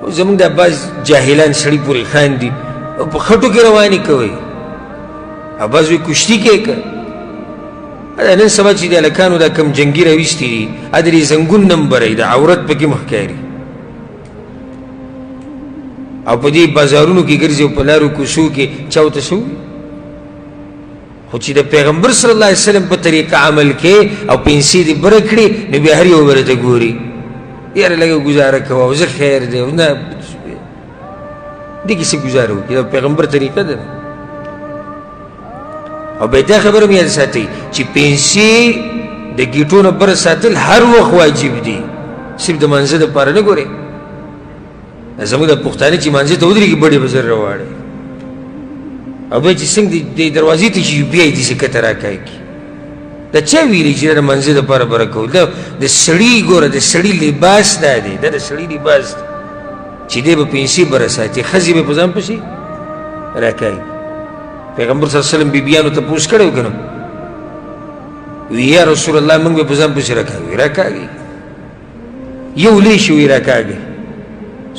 زمونږ دا بعض جاهلان سړي پورې خاندي، په خټو کې روانې کوي، او بعض وایي کشتي کې که. نن سبا چې د هلکانو دا کم جنګي راویستي دي، د دې زنګون نمبر د عورت پکې هم ښکاري، او په دې بازارونو کې ګرځي او په لارو کوڅو کې چا ورته څه ووایي؟ خو چې د پیغمبر صلی الله علیه وسلم په طریقه عمل کې او پنسې دې بره کړي، نو بیا هر یو ورته ګوري، یاره لږه ګزاره کوه، او زه خیر دی، نه دې کې څه ګزاره وکړي، دا پیغمبر طریقه ده. او بیا دا خبره مې یاد ساتئ چې پنسې د ګیټو نه بره ساتل هر وخت واجب دي، صرف د مانځه دپاره نه. ګورئ زموږ د پښتانه چې مانځه ته ودرېږي، بډې به زر راواړي، او بیا چې څنګه د دروازې ته چې بیا یې داسې کته راکاږي. دا چا ویلي چې دا د مانځه دپاره بره کوو؟ دا د سړي، ګوره، د سړي لباس دا دی، دا د سړي لباس دی چې دی به پنسې بره ساتي، ښځې به په ځان پسې راکاږي. پیغمبر صلی الله علیه وسلم بیبیانو تپوس کړی و که نه؟ وی یا رسول الله، موږ به په ځان پسې راکاږي، راکاږي یو لیش وی راکاږي.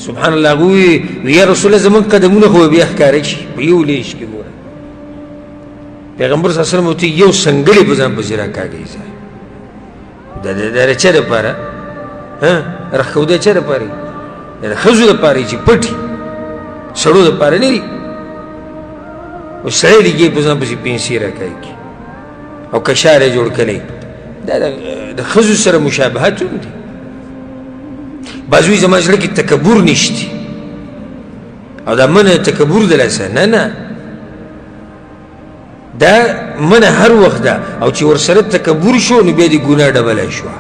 سبحان الله، هغه وی یا رسول الله، زموږ قدمونه خو بیا ښکاره شي په یو لیش کې. ګوره، پیغمبر صلی الله علیه وسلم ورته یو سنګړی په ځان پسې راکاږي. دا د چا دپاره رخو؟ د چا دپاره؟ د ښځو دپاره چې پټي، سړو دپاره نه دي. او سړی لګي په ځان پسې پنسې راکاږي او کشار یې جوړ کړی، دا د ښځو سره مشابهت هم دی. بعض وایي زما زړه کې تکبر نشته او دا منه تکبر د لاسه. نه نه، دا منه هر وخت ده، او چې ورسره تکبر شو نو بیا د ګناه ډبله شوه.